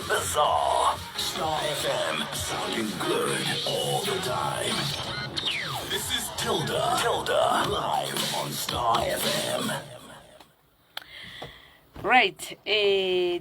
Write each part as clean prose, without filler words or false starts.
Bazaar. Star FM, sounding good all the time. This is Tilda. Tilda, live on Star FM. Right,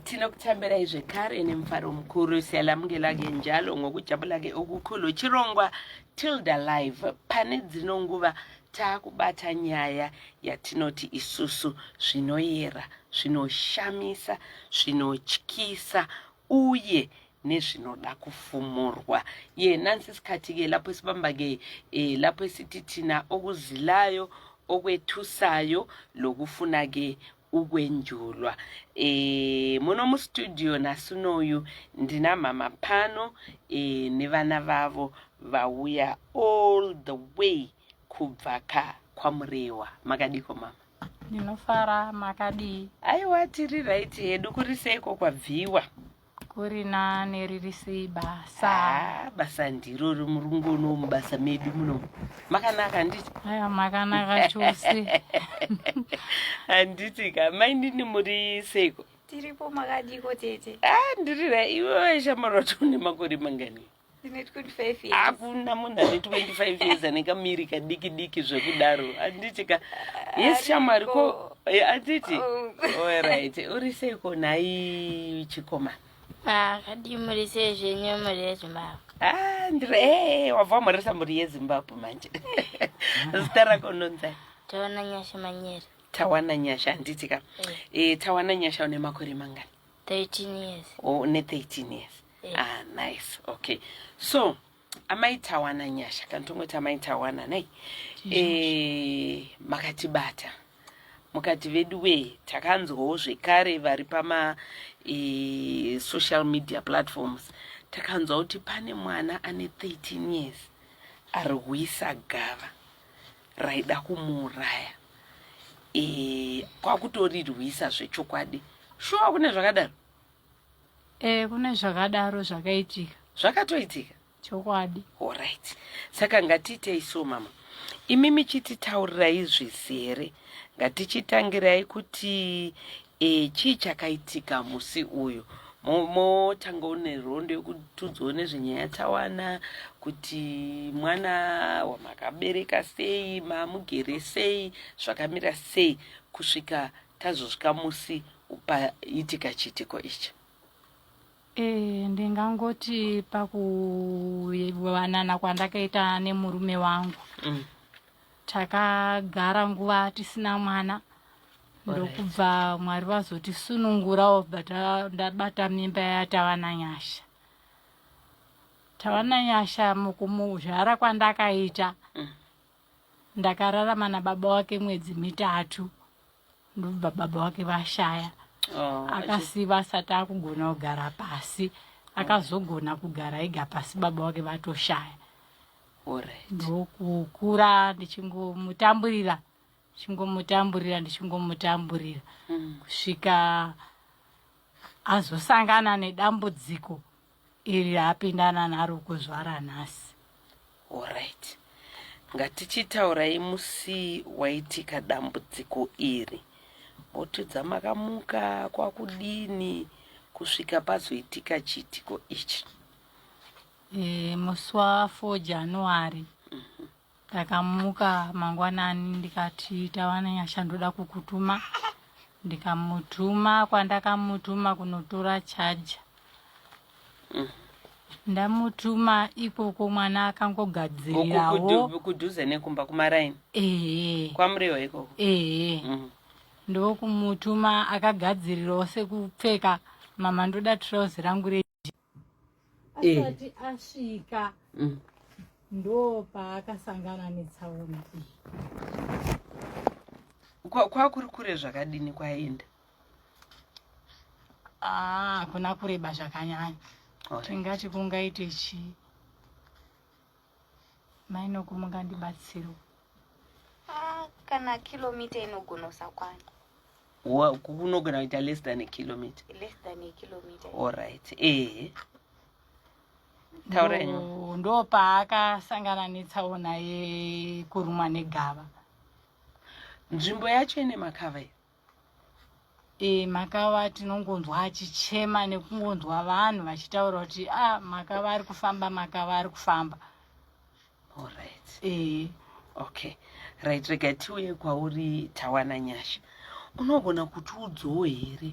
tinokutambirai zvekare nemufaro mukuru. Siyalamukela-ke njalo ngokujabula-ke okukhulu. Chirongwa Tilda Live. Pane dzino nguva taakubata nyaya yatinoti isusu zvinoyera, zvinoshamisa, zvinotyisa uye nezvinoda kufumurwa. Ye nansi isikhathi-ke lapho esibamba-ke lapho esithi thina okuzilayo, okwethusayo lokufuna-ke ukwenjulwa. Muno mustudio nhasi unoyu ndina mama pano nevana vavo vauya all the way kubva ka kwaMurewa. Makadiko, mama? Ndinofara, makadii? Aiwa, tiri right hedu. Kuri seiko kwabviwa? Kuri nane, riri sei basa? Ah, basa ndiro remurungu uno. Mubasa medu muno makanaka, handiti? Aiwa, makanaka chose. Handiti ka? Mainini, muri seiko? Tiripo, makadiko, tete? Ah, ndiri ra. Iwe shamarwato, une makore mangani? Ndine 25 years. Hakuna munhu ane 25 years ane kamiri kadiki diki zvekudaro, handiti ka? Yes, shamwari ko, handiti? Oh. Alright, uri seiko nhai, chikomana? Ah, kadii, muri sei zvenyu, mhuri yeZimbabwe? Ah, ndiri wabva wamhoresa mhuri yeZimbabwe manje. Zita rako unonzai? Tawana Nyasha Manyeri. Tawana Nyasha, handiti ka? Tawana Nyasha, une makore mangani? 13 years. Oh, une 13 years? Yeah. Ah, nice. Okay, so amai Tawana Nyasha, kana tongoti amai Tawana nai, makatibata mukati vedu we takanzwawo zvekare vari pama social media platforms, takanzwa kuti pane mwana ane 13 years arwisa gava raida kumuuraya, kwakutorirwisa zvechokwadi. Shuwa kune zvakadaro? E, kune zvakadaro, zvakaitika. Zvakatoitika? Chokwadi. Alright, saka ngatiitei so, mama, imi michititaurirai zvizere. Ngatichitangirai kuti chii chakaitika musi uyu. Motanga une rondo yekutudzawo nezvenyaya Tawana, kuti mwana wamakabereka sei, mamugere sei, zvakamira sei, kusvika tazosvika musi paitika chiitiko ichi. E, ndingangoti pakuwanana kwandakaita nemurume wangu, takagara nguva tisina mwana, ndokubva Mwari vazotisunungurawo, bva ndabata mimba yaTawana Nyasha. Tawana Nyasha, mukumuzvara kwandakaita, ndakararama nababa wake mwedzi 3, ndobva baba wake vashaya. Oh, akasiva asati akugona kugara pasi. Akazogona kugara ega pasi baba wake vatoshaya. Ndokukura ndichingomutamburira, ndichingomutamburira, ndichingomutamburira, kusvika azosangana nedambudziko iri raapindana naro kuzvara nhasi. Alright, ngatichitaurai musi waitika dambudziko iri. Motudza makamuka kwakudini kusvika pazoitika chiitiko ichi. E, musi wa4 January ndakamuka mangwanani, ndikati, "Tawana Nyasha, ndoda kukutuma." Ndikamutuma kwandakamutuma kunotora chaja. Ndamutuma ikoko, mwana akangogadzirirawo. Kudhuze nekumba, kumaraini? Ehe. KwaMurewa ikoko? Ehe. Ndokumutuma, akagadzirirawo sekupfeka, "Mama, ndoda trouser rangu re." Asati asvika, ndo paakasangana netsaona iyi. Kwakuri kure zvakadini kwaenda? Ah, hakuna kureba zvakanyanya. Tingati kungaite chii, mainoku, mungandibatsiro? Ah, kana kilomita inogona kusakwana. Kunogona kuita less than a kilometer? Less than a kilometer. Alright, ehe, taura henyu. Ndo paakasangana netsaona yekurumwa negava. Nzvimbo yacho ine makava iyo? E, makava tinongonzwa achichema nekungonzwa vanhu vachitaura kuti a ah, makava ari kufamba, makava ari kufamba. Alright. E. Okay, right, rega tiuye kwauri Tawana Nyasha. Unogona kutiudzawo here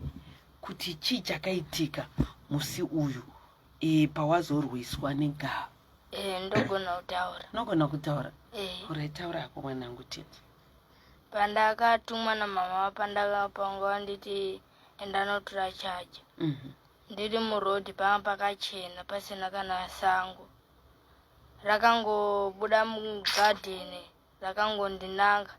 kuti chii chakaitika musi uyu e, pawazorwiswa negava? E, ndogona kutaura. Unogona kutaura? E. Alright, taura hako mwanangu tete. Pandakatumwa namama pandakapanga vanditi enda notora chaja. Ndiri muroad panga pakachena pasina kana sango. Rakangobuda mugadheni rakangondinanga.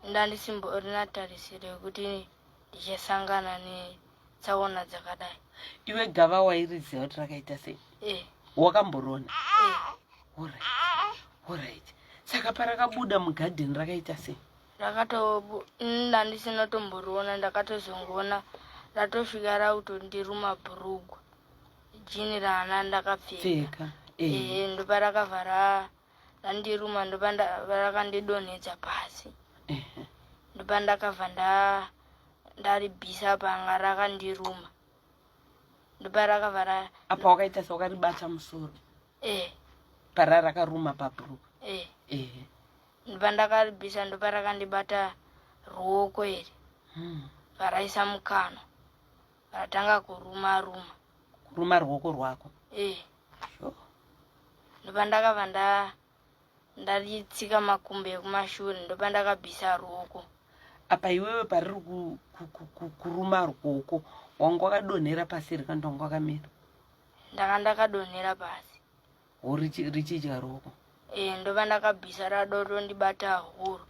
Ndandisimborina tarisiro yekuti ndichasangana netsaona dzakadai. Iwe gava wairiziva kuti rakaita sei? Eh. Wakamborona? Eh. Alright. Alright. Saka parakabuda mugadheni rakaita sei? Rakato ndandisina tomboriona, ndakatozongoona ratosvika rakutondiruma bhurugwa jini raana ndakapfeka. Pfeka. Eh. Ehe, ndoparakabva randiruma, ndoparakandidonhedza pasi. Ndopandakabva ndaribvisa panga rakandiruma. Ndoparakabva ra Apa wakaita sewakaribata musoro. Eh. Para rakaruma pabhurugwa. Eh. Eh. Ndopandakaribvisa ndoparakandibata ruoko iri. Varaisa mukanwa. Ratanga kuruma ruma. Kuruma ruoko rwako. Eh. Sure. Ndopandakabva ndaritsika makumbo ekumashure, ndopandakabvisa ruoko. Apa iwewe pariri kuruma ruoko wanga wakadonhera pasi here kana wanga wakamira? Ndanga ndakadonhera pasi. Wo richidya ruoko. Eh, ndopandakabvisa radotondibata huro.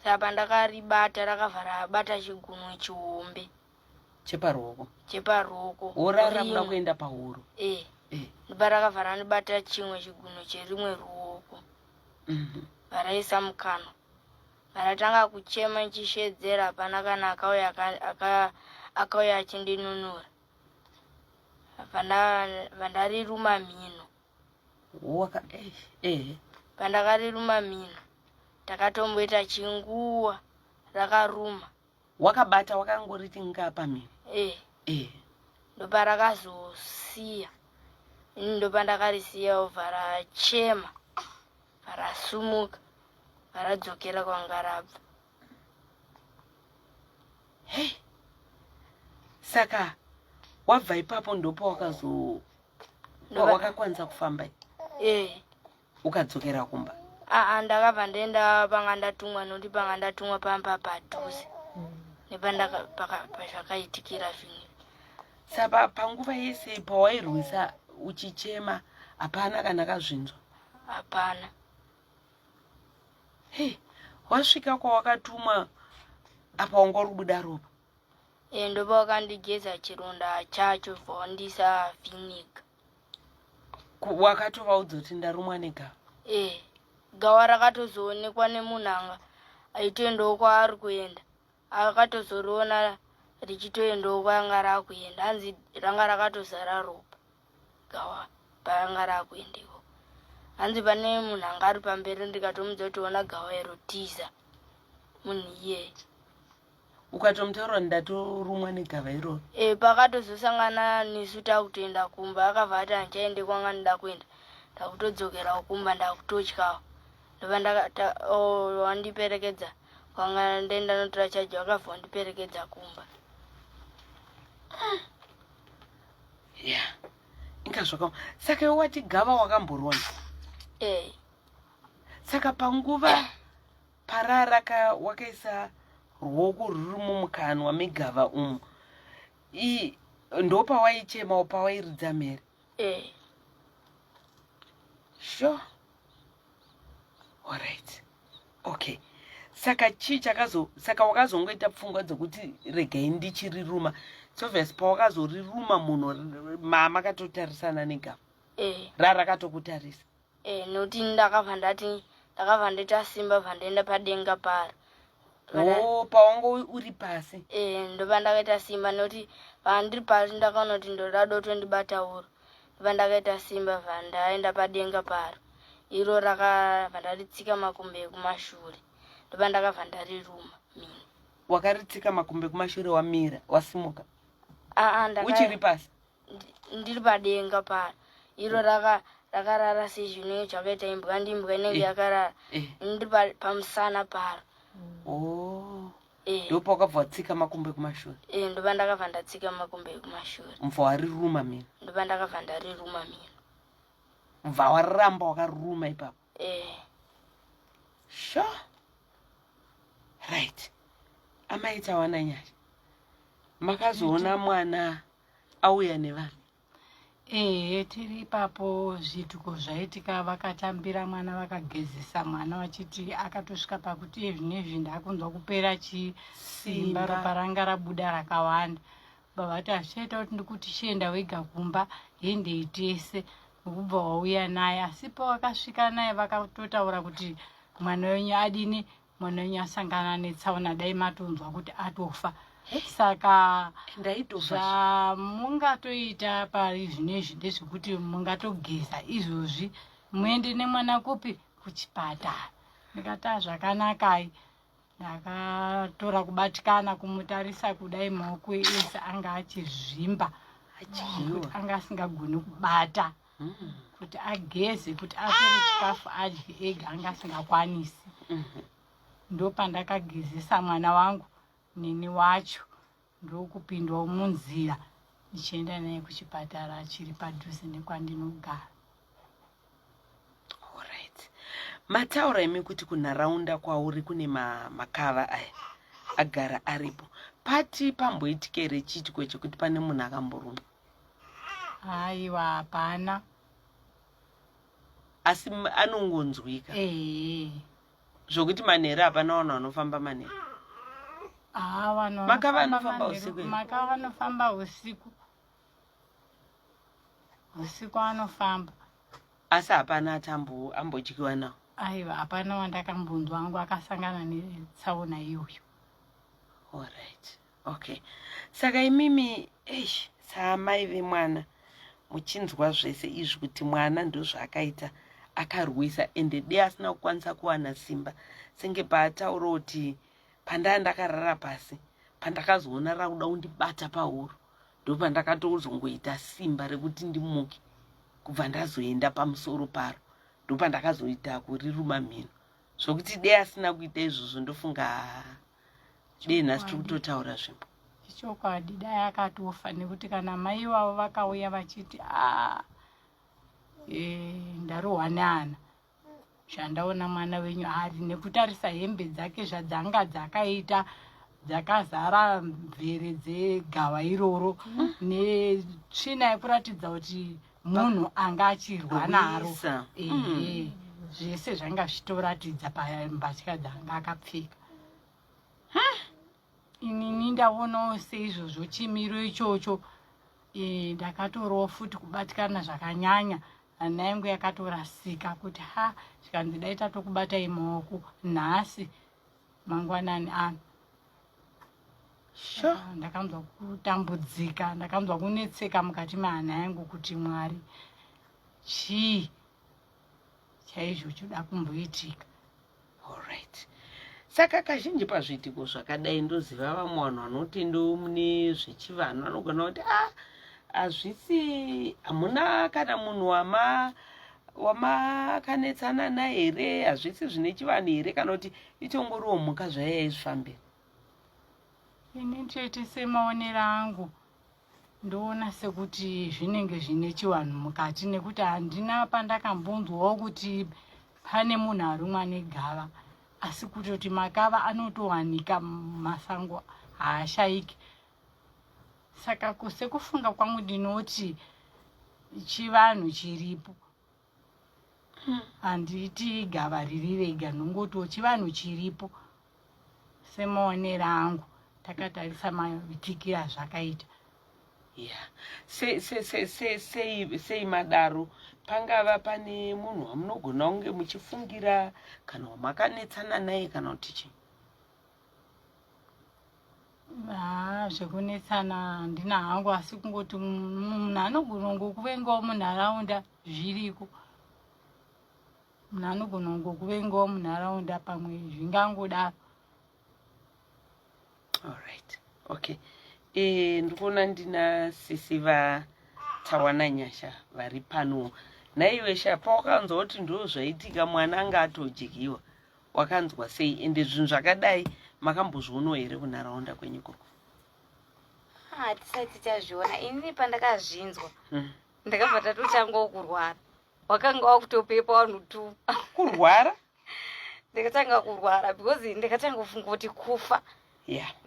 Saka pandakaribata rakabva rabata chigunwe chihombe. Cheparuoko. Cheparuoko. Worara kuda Rimwe. kuenda pahuro. Eh. Eh. Ndoparakabva randibata chimwe chigunwe cherimwe ruoko. Varaisa mukanwa. Varatanga kuchema nchishedzera, hapana kana akauya akauya achindinunura. Vandariruma mhino. Waka eh eh. Pandakariruma mhino takatomboita chinguwa rakaruma. Wakabata wakangoriti ngapa mhino. Eh. Eh. Ndoparakazosiya. Ini ndopandakarisiya obva rachema. Varasumuka. Varadzokera kwanga rabva. Hey. Saka wabva ipapo ndopa wakazo wakakwanisa kufamba? Eh. Ukadzokera kumba? Aa, ndakabva ndaenda panga ndatumwa, nokuti panga ndatumwa pamba padhuze nepandaka pazvakaitikira zvinhu. Saka panguva yese pawairwisa uchichema hapana kana kazvinzwa? Hapana. Hey, wasvika kwawakatumwa apa wanga uri kubuda ropa? E, ndopa wakandigeza chironda chacho bva vhiniga. Wakatovaudza kuti ndarumwa negava? E, gawa rakatozoonekwa nemunhu anga aitoendawo kwaari kuenda, akatozoriona richitoendawo kwaanga rakuenda. Hanzi ranga rakatozara ropa gawa paranga rakuenda ikoko. Hanzi pane munhu anga ari pamberi, ndikatomudza kuti ona gawa iro, tiza, munhu iyeye. Ukatomutaura ndatorumwa negava iroro? E, pakatozosangana nesu takutoenda kumba, akabva ati handichaende kwanga ndida kuenda, ndakutodzokerawo kumba, ndakutotyawo. Ndobva wandiperekedza kwanga ndaenda notora chaji, wakabva wandiperekedza kumba. Ya, inga zvaka saka iwe wati gava wakamborona? E. Saka panguva pararaka wakaisa ruoko ruri mumukanwa megava umu, i ndopawaichemawo pawairidza mhere? E. Sure, alright, okay. Saka chii chakazo saka wakazongoita pfungwa dzekuti regai ndichiriruma? So obvious pawakazoriruma munhu mamakatotarisana negava E. rarakatokutarisa? E, nokuti ndakabva ndati ndakabva ndaita simba, bva ndaenda padenga paro. O, pawanga uri pasi? E, ndopa ndakaita simba, nokuti pandiri pasi ndakaona kuti ndoda tondibata uro. Ndopa ndakaita simba, bva ndaenda padenga paro iro, rakabva ndaritsika makumbo ekumashure, ndopa ndakabva ndariruma mhino. Wakaritsika makumbo ekumashure wamira wasimuka? Aa, ndaka- Uchiri pasi? Ndiri padenga paro iro rakarara sezvinenge zvakaita imbwa, ndimbwa inenge yakarara. Ndiri pamusana paro. Oh. Ndopawakabva watsika makumbo ekumashure? Ndopa ndakabva ndatsika makumbo ekumashure. Mubva wariruma mhino? Ndopa ndakabva ndariruma mhino. Mubva waramba wakaruma ipapo? Sure, right. Amai Tawana Nyasha, makazoona mwana auya nevanhu? Ehe, tiri ipapo zviitiko zvaitika, vakatambira mwana, vakagezesa mwana, vachiti akatosvika pakuti iye zvinezvi ndakunzwa kupera chisimba, ropa ranga rabuda rakawanda. Baba vati hazvichaita kuti ndikuti chienda wega kumba, hendei tese, nokubva wauya naye. Asi pawakasvika naye vakatotaura kuti mwana wenyu adini, mwana wenyu asangana netsaona, dai matonzwa kuti atofa. Saka Ndaitofa. Zvamungatoita pari zvinezvi ndezvekuti mungatogeza izvozvi, muende nemwana kupi? Kuchipatara. Ndikati, "Ah, zvakanakai." Ndakatora kubatikana kumutarisa kudai, maoko ese anga achizvimba. Adyiwa. Kuti anga asingagoni kubata, kuti ageze, kuti atore chikafu adye ega, anga asingakwanisi. Ndopandakagezesa mwana wangu neni wacho, ndokupindwawo munzira ndichienda naye kuchipatara chiri padhuze nekwandinogara. Alright, mataura imi kuti kunharaunda kwauri kune makava aya agara aripo. Pati pamboitika here chiitiko chekuti pane munhu akamborumwa? Aiwa, hapana. Asi anongonzwika? Ehe. Zvokuti manheru hapana vanhu vanofamba manheru? Haa, vanhu Makava vanofamba anofamba manheru- usiku here? Makava anofamba usiku, usiku anofamba. Asi hapana ati ambodyiwa nawo? Aiwa, hapana wandakambonzwa wangu akasangana netsaona iyoyo. Alright, okay. Saka imimi, eish, saamai vemwana, muchinzwa zvese izvi kuti mwana ndozvaakaita, akarwisa, ende dei asina kukwanisa kuwana simba, senge paataura kuti pandaa ndakarara pasi, pandakazoona rakuda kundibata pahuro, ndopandakatozongoita simba rekuti ndimuke, kubva ndazoenda pamusoro paro, ndopandakazoita kuriruma mhino, zvokuti dei asina kuita izvozvo, ndofunga dei nhasi tiri kutotaura zvimwe. Ichokwadi, dai akatofa, nekuti kana mai ivavo vakauya vachiti, a ndarohwa neana, zvandaona mwana wenyu ari nekutarisa hembe dzake zvadzanga dzakaita, dzakazara mvere dzegava iroro netsvina yekuratidza kuti munhu anga achirwa naro. Rwisa. Ehe, zvese zvanga zvichitoratidza pambatya dzanga akapfeka. Inini ndaonawo seizvozvo chimiro ichocho. Ndakatorawo futi kubatikana zvakanyanya, hana yangu yakatorasika kuti ha, zvikanzi dai tatokubatai maoko nhasi mangwanani ano. Ah, ndakanzwa kutambudzika, ndakanzwa kunetseka mukati mehana yangu kuti Mwari, chii chaizvo choda kumboitika? Alright, saka kazhinji pazviitiko zvakadai, ndoziva vamwe vanhu vanotendawo mune zvechivanhu vanogona kuti a hazvisi, hamuna kana munhu wamakanetsana naye here, hazvisi zvine chivanhu here, kana kuti itongoriwo mhuka zvayo yaizvifambira? Ini chete semaonero angu ndoona sekuti zvinenge zvine chivanhu mukati, nekuti handina pandakambonzwawo kuti pane munhu arumwa negava, asi kutoti makava anotowanika mumasango, haashayiki. Saka sekufunga kwangu ndinoti chivanhu chiripo. Handiti gava riri rega, ndongotiwo chivanhu chiripo semaonero angu, takatarisa maitikiro azvakaita. Ya, sei madaro? Pangava pane munhu wamunogona kunge muchifungira, kana wamakanetsana naye, kana kuti chii? Haa, zvekunetsana handina hangu, asi kungoti munhu anogona kungokuvengawo munharaunda, zviriko. Munhu anogona kungokuvengawo munharaunda, pamwe zvingangodaro. Alright, okay. E, ndikuona ndina sisi vaTawana Nyasha vari pano. Naiwe sha, pawakanzwa kuti ndo zvaitika, mwana anga atodyiwa, wakanzwa sei? Ende zvinhu zvakadai makambozvionawo here kunharaunda kwenyu ikoko? Hatisati tazviona. Inini pandakazvinzwa, ndakabva tatotangawo kurwara. Wakanga wakutopepa vanhu tu. Kurwara? Ndakatanga kurwara because ndakatanga kufunga kuti kufa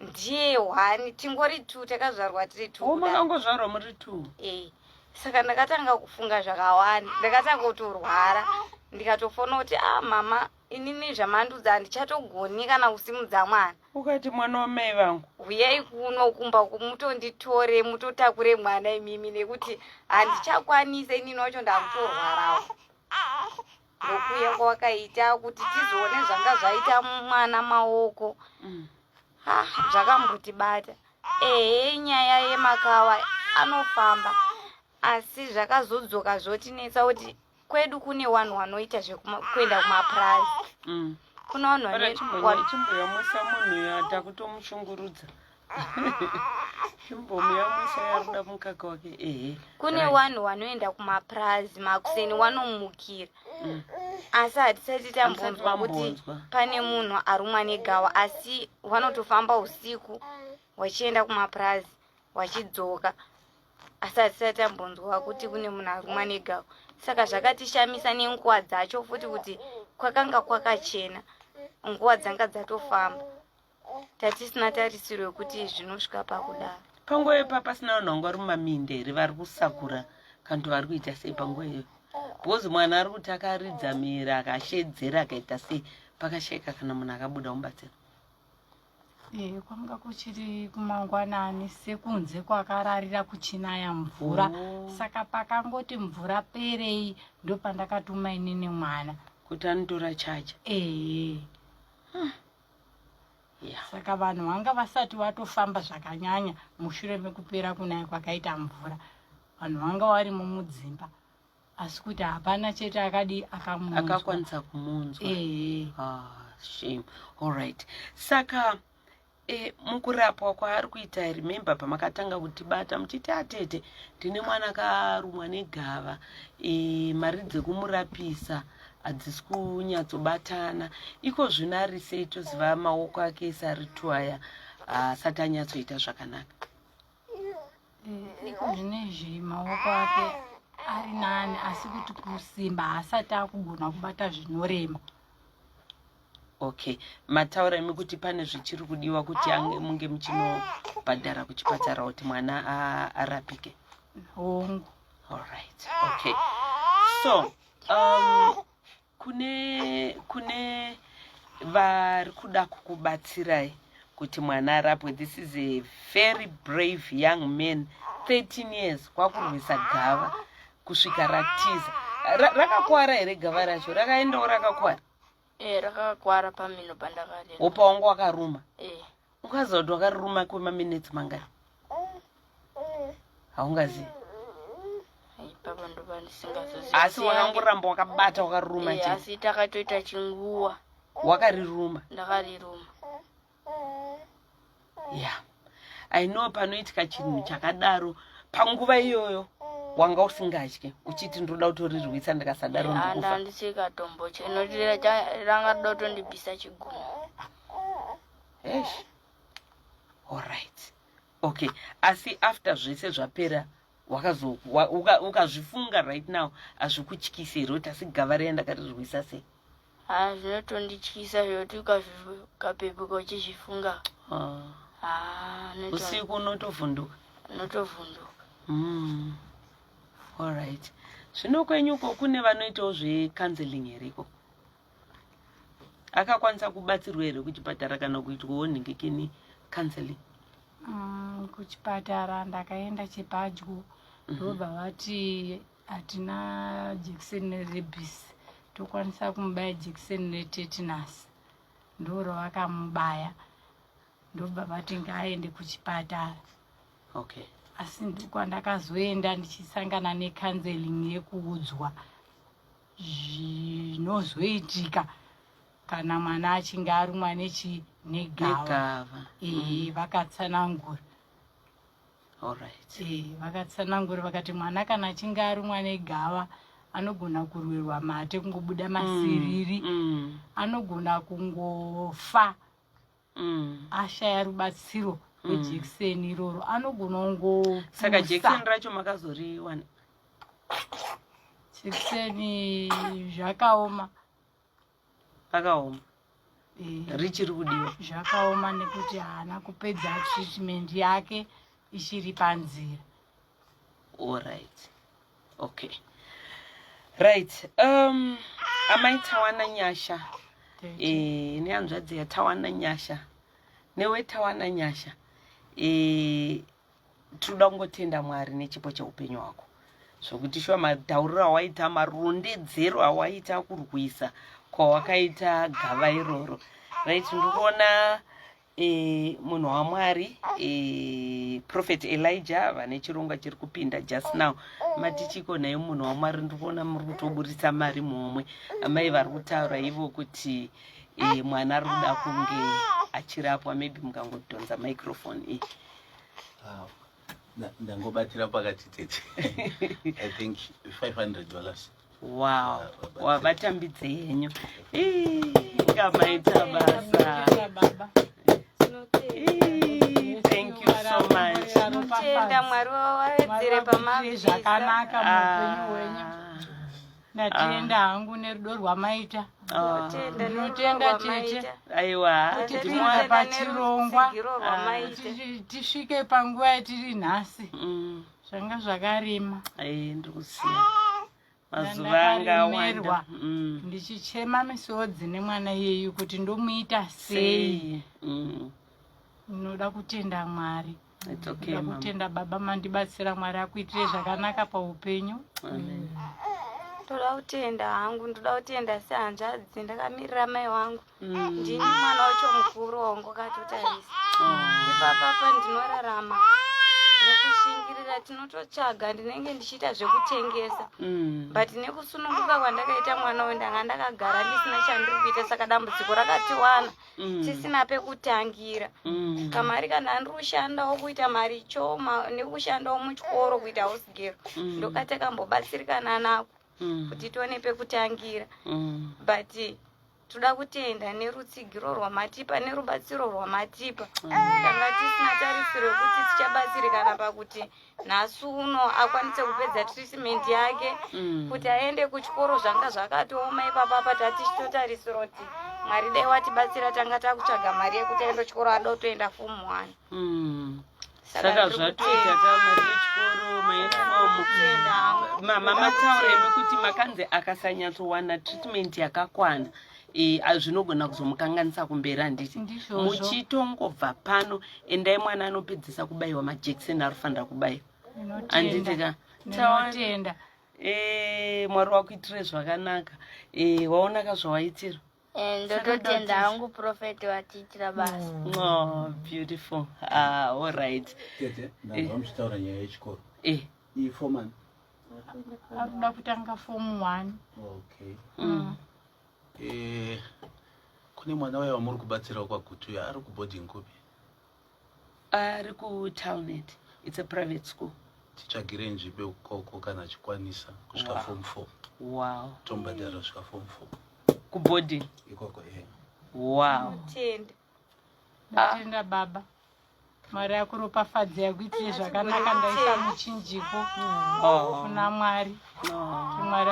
ndiye one, tingori two, takazvarwa tiri two. Oh, makangozvarwa muri two? Eh, saka ndakatanga kufunga zvakawanda, ndakatanga kutorwara, ndikatofona kuti, "A ah, mama, inini zvamandudza handichatogoni kana kusimudza mwana." Ukati, "Mwana wamai vangu." "Huyai kuno kumba, mutonditore, mutotakure mwana imimi, nekuti handichakwanisa inini wacho, ndakutorwarawo." Ndokuuya kwawakaita kuti tizoone zvanga zvaita mwana maoko. Ha, zvakambotibata. Ehe, nyaya yemakawa anofamba, asi zvakazodzoka zvotinetsa kuti kwedu kune vanhu vanoita zvekuenda kumapurazi. Kuna vanhu. Chimboyamwisa munhu, atakutomushungurudza. Chimbomuyamwisa, yaruda mukaka wake. Ehe. Kune vanhu vanoenda kumapurazi makuseni, wanomukira, asi hatisati tambonzwa kuti mambonzwa. Pane munhu arumwa negawa, asi vanotofamba usiku vachienda kumapurazi, vachidzoka, asi hatisati tambonzwa kuti kune munhu arumwa negawa. Saka zvakatishamisa nenguva dzacho futi, kuti kwakanga kwakachena, nguva dzanga dzatofamba, tatisina tarisiro yekuti zvinosvika pakudaro. Panguva ipa pasina vanhu vanga vari mumaminda here, vari kusakura kana kuti vari kuita sei panguva iyoyo? Because mwana ari kuti akaridza mira, akashedzera, akaita sei, pakashayika kana munhu akabuda mubatsira? Eh, kwanga kuchiri kumangwanani, sekunze kwakararira kuchinaya mvura. Saka pakangoti mvura perei, ndopandakatuma inini mwana kuti anotora chacha. Ehe. Saka vanhu vanga vasati vatofamba zvakanyanya mushure mekupera kunaya kwakaita mvura. Vanhu vanga varimo mudzimba, asi kuti hapana chete akadi akamunzwa. Akakwanisa kumunzwa. Ehe. Ah, shame. Alright, saka mukurapwa kwaari kuita, remember pamakatanga kutibata muchiti, "Atete, ndine mwana akarumwa negava, mari dzekumurapisa hadzisi kunyatsobatana." Iko zvino ari sei? Toziva maoko ake ese ari tu aya asati anyatsoita zvakanaka. Iko zvinezvi maoko ake ari nani, asi kuti kusimba haasati akugona kubata zvinorema. Okay, mataura imi kuti pane zvichiri kudiwa kuti munge muchinobhadhara kuchipatara kuti mwana arapike. Hongu. Alright, okay. So kune vari kuda kukubatsirai kuti mwana arapwe, this is a very brave young man, 13 years, kwakurwisa gava kusvika ratiza. Rakakwara here gava racho? Rakaendawo rakakwara? E, rakakwara pamhino pandakarera. Wopa wanga wakaruma? E. Ungaziva kuti wakariruma kwemaminitsi mangani? Haungazivi? Ipapa ndopandisingazozivi. Asi wakangoramba wakabata, wakaruma chete? Asi takatoita chinguva. Wakariruma? Ndakariruma. Yeah, I know panoitika chinhu chakadaro panguva iyoyo wanga usingatye, uchiti, "Ndoda kutorirwisa, ndikasadaro ndikufa." Handisika tombo chinoti ranga rida kutondibvisa chigumo. Eish. Alright, okay. Asi after zvese zvapera, ukazvifunga right now, hazvikutyisi here kuti asi gava riya ndakarirwisa sei? Ha, zvinotondityisa zvekuti ukapepuka uchizvifunga. Ah. Ha. Usiku unotovhunduka? Unotovhunduka. Alright. Zvino kwenyuko kune vanoitawo zvecounseling here ikoko? Akakwanisa kubatsirwa here kuchipatara kana kuitwawo nhingikini counseling? Kuchipatara ndakaenda chepadyo, ndobva vati hatina jekiseni nerabies, tokwanisa kumubaya jekiseni retetanus. Ndo ravakamubaya, ndobva vati ngaaende kuchipatara. Asi ndokwandakazoenda ndichisangana necounseling yekuudzwa zvinozoitika. Kana mwana achinge arumwa nechi negava. Ehe, vakatsanangura. Alright. Eh, vakatsanangura vakati mwana kana achinge arumwa negava anogona kurwirwa mate kungobuda masiriri. Anogona kungofa ashaya rubatsiro rwejekiseni iroro, anogona kungo Saka jekiseni racho makazoriwana? Jekiseni zvakaoma. Pakaoma. Richiri kudiwa. Zvakaoma nekuti haana kupedza treatment yake, ichiri panzira. Alright, okay, right. Amai Tawana Nyasha nehanzvadzi yaTawana Nyasha newe Tawana Nyasha, tinoda kungotenda Mwari nechipo cheupenyu hwako, zvokuti shuwa matauriro awaita, marondedzero awaita, kurwisa kwawakaita gava iroro. Right, ndikuona munhu waMwari Prophet Elijah vane chirongwa chiri kupinda just now. Matichiko naye munhu waMwari? Ndikuona muri kutoburitsa mari muhomwe. Amai vari kutaura ivo kuti mwana ari kuda kunge achirapwa. Maybe mukangodhonza microphone iyi. Ndangobatira pakati tete, I think $500. Wow, wavatambidze henyu. Ngamaita basa. Baba. Ii, thank you so much. Tenda Mwari wawawedzere pamabvisa. Zvakanaka muupenyu hwenyu. Ndatenda hangu nerudo rwamaita. Ah, Tenda. Ndinotenda, tete. Aiwa. Kuti ndimwari. tipinda pachirongwa. Nerutsigiro rwamaita. Tisvike panguva yatiri nhasi, zvanga zvakarema. Ndiri kuziva mazuva anga awanda. Ndakaremerwa. Ndichichema misodzi nemwana iyeyu kuti ndomuita sei. Sei. Ndinoda kutenda Mwari. It's okay, Ndoda mama. kutenda baba, mandibatsira. Mwari akuitire zvakanaka paupenyu. Amen. Ndoda kutenda hangu, ndoda kutenda sehanzvadzi ndakamirira mai wangu. Ndini mwana wacho mukuru wangu akatotarisa. Ipapapa ndinorarama nekushingirira, tinototsvaga, ndinenge ndichiita zvekutengesa, but nekusununguka kwandakaita mwana uyu, ndanga ndakagara ndisina chandiri kuita, saka dambudziko rakatiwana tisina pekutangira. Kamari kana ndiri kushandawo kuita mari choma nekushandawo muchikoro kuita house girl, ndokatakambobatsirikana nako kuti tione pekutangira. But toda kutenda nerutsigiro rwamatipa nerubatsiro rwamatipa. Tanga tisina tarisiro yekuti tichabatsirikana pakuti nhasi uno akwanise kupedza treatment yake kuti aende kuchikoro. Zvanga zvakatooma ipapapa, tatichitotarisira kuti Mwari dai watibatsira, tanga takutsvaga mari yekuti aende kuchikoro, ada kutoenda form one. Saka ndiri zvatoita kutenda. ka mari yechikoro, mauniform. Kutenda hangu. Mama, mataura imi kuti makanzi akasanyatsowana treatment yakakwana, zvinogona kuzomukanganisa kumberi, handiti? Ndizvozvo. Muchitongobva pano, endai, mwana anopedzisa kubayiwa majekiseni arifanira kubayiwa, handiti ka? Ndinotenda. Mwari wakuitire zvakanaka. Waonaka zvawaitira. Ndototenda hangu prophet vatiitira basa. Oh, beautiful. Ah, all right. Tete, ndanzwa muchitaura nyaya yechikoro. Iform ani? Arikuda kutanga form one. Okay. Kune mwana uya wamuri kubatsirawo kwaGutu uya, ari kuboarding kupi? Ari kuTalnet, it's a private school. Titsvagire nzvimbo ikoko kana achikwanisa kusvika form four. Tomubhadhara kusvika form four. Kuboarding? Ikoko. Wow. Tenda. Ndatenda baba, Mwari akuropafadze, akuitire zvakanaka. Ndaisa muchinjiko kuna Mwari. Oh. Mwari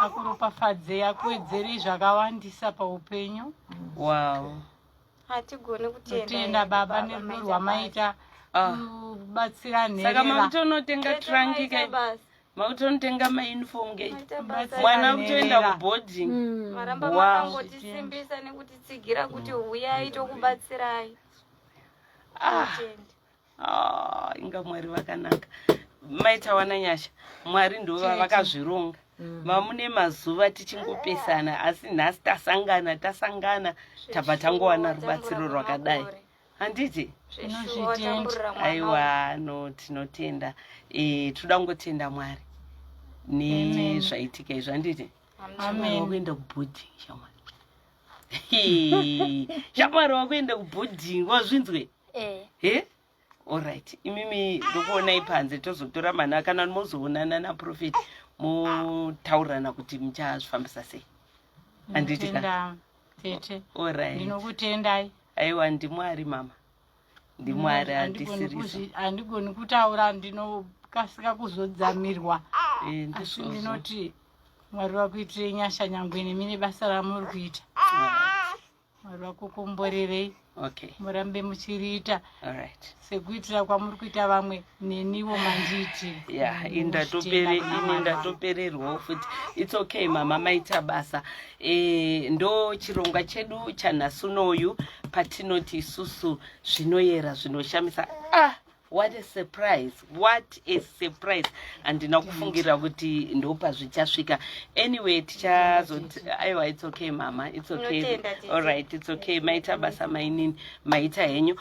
akuropafadzei, akuwedzerei zvakawandisa paupenyu. Hatigoni kutenda. Kutenda Hedu, baba nerudo maita rwamaita kubatsira Saka nherera. makutonotenga basa. trunk Maita ke? basa. Makutonotenga mauniform ke? Maita basa. Mwana Nherera. kutoenda kuboarding. Maramba makangotisimbisa nekutitsigira kuti huyai tokubatsirai. Ah. Totenda. Ah, inga Mwari vakanaka. Maitawana Nyasha, Mwari ndova vakazvironga. Mamune mazuva tichingopesana, asi nhasi tasangana, tasangana, tabva tangowana rubatsiro rwakadai, handiti? Zveshuwa, watamburira mwana. Aiwa, no, tinotenda. Toda kungotenda Mwari nezvaitika izvi, handiti? Amen. Wakuenda kuboarding, shamwari. Shamwari wakuenda kuboarding, wazvinzwe? Eh. He, alright, imimi ndokuonai panze, tozotora mana kana mozoonana naprophet, motaurirana kuti muchazvifambisa sei, handiti ka? Ndinotenda, tete. Alright. Ndinokutendai. Aiwa, ndimwari mama, ndimwari. Handigoni Handisiriso. Handigoni kutaura, ndinokasika kuzodzamirwa. Eh, Asi ndizvozvo. ndinoti Mwari vakuitirei nyasha, nyangwe nemi nebasa ramuri kuita. Mwari vakukomborerei. Murambe muchiriita sekuitira kwamuri kuita vamwe, neniwo mandiitira. Ya, ini ndatopererwawo futi. It's okay mama, maita basa. Ndo chirongwa chedu chanhasi unoyu patinoti isusu zvinoyera zvinoshamisa. Ah, what a surprise, what a surprise! Handina kufungira kuti ndopazvichasvika. Anyway, tichazoti aiwa, it's okay mama, it's okay. Ndinotenda, tete. Alright, it's okay, maita basa mainini, maita henyu.